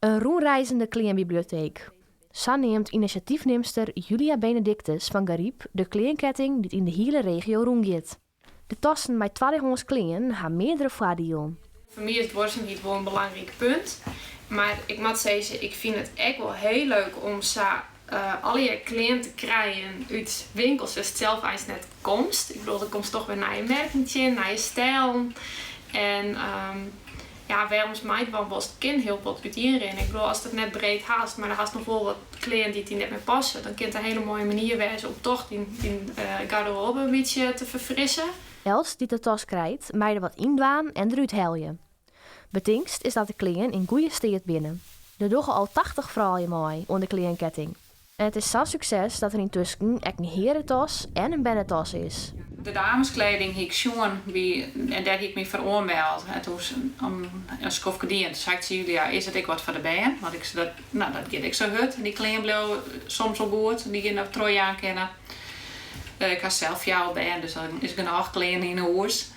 In rûnreizende kleanbiblioteek. Sa neamt inisjatyfnimster Julia Benedictus fan Garyp de kleanketting dy't yn de hiele regio rûngiet. De tassen mei twaddehânsk klean ha meardere foardielen. Foar my is duorsumheid wol in belangryk punt. Mar ik moat sizze, ik fyn it ek wol hiel leuk om sa allegear klean te krijen út winkels wêr'tst sels eins net komst. Ik bedoel, dan komst toch wer nije merken tsjin, nije stijlen. En ja, wêrom'tst meidwaan wolst, kin hiel bot útienrinne. Ik bedoel, ast it net breed hast, mar do hast noch wol wat klean dy't dy net mear passe, dan kin it in hiele moaie manier wêze om toch dyn garderobe in bytsje te ferfrissen. Elts dy't de tas krijt, mei der wat yn dwaan en derút helje. Betingst is dat de klean yn goede steat binne. Der dogge al 80 froulju mei oan de kleanketting. En it is sa'n sukses dat der yntusken ek in hearetas en in bernetas is. De dameskleding hie ik sjoen by en dêr hie ik my foar oanmeld. En toen om in skoftke dien, toen sei ik tsjin Julia, is it ek wat foar de bern? Want ik sei, dat, no, dat giet ek sa hurd. Dy klean bliuwe soms wol goed, dy't je noch trochjaan kinne. Ik ha sels fjouwer bern, dus dan is genôch klean yn 'e hûs.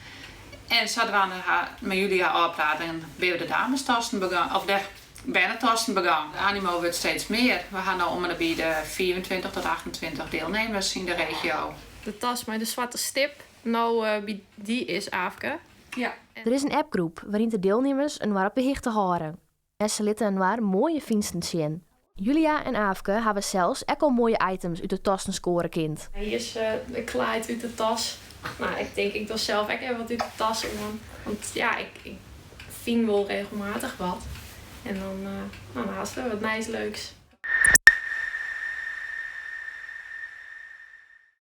En sadwaande ha mei Julia ôfpraat en binne we de damestassen begûn, of de bernetassen begûn. De animo wurdt steeds mear. We ha no om en by de 25 tot 28 dielnemers yn de regio. De tas mei de swarte stip, no by dy is Aafke. Ja. Der is in appgroep wêryn't de dielnimmers inoar op de hichte hâlde. En se litte inoar moaie fynsten sjen. Julia en Aafke hawwe sels ek al moaie items út de tassen skoare kind. Hy is de klaait út de tas. Mar ik tink, ik doch sels ek even wat út de tas oan. Want ja, ik fyn wol regelmatich wat. En dan, no, dan hast wer wat nijs leuks.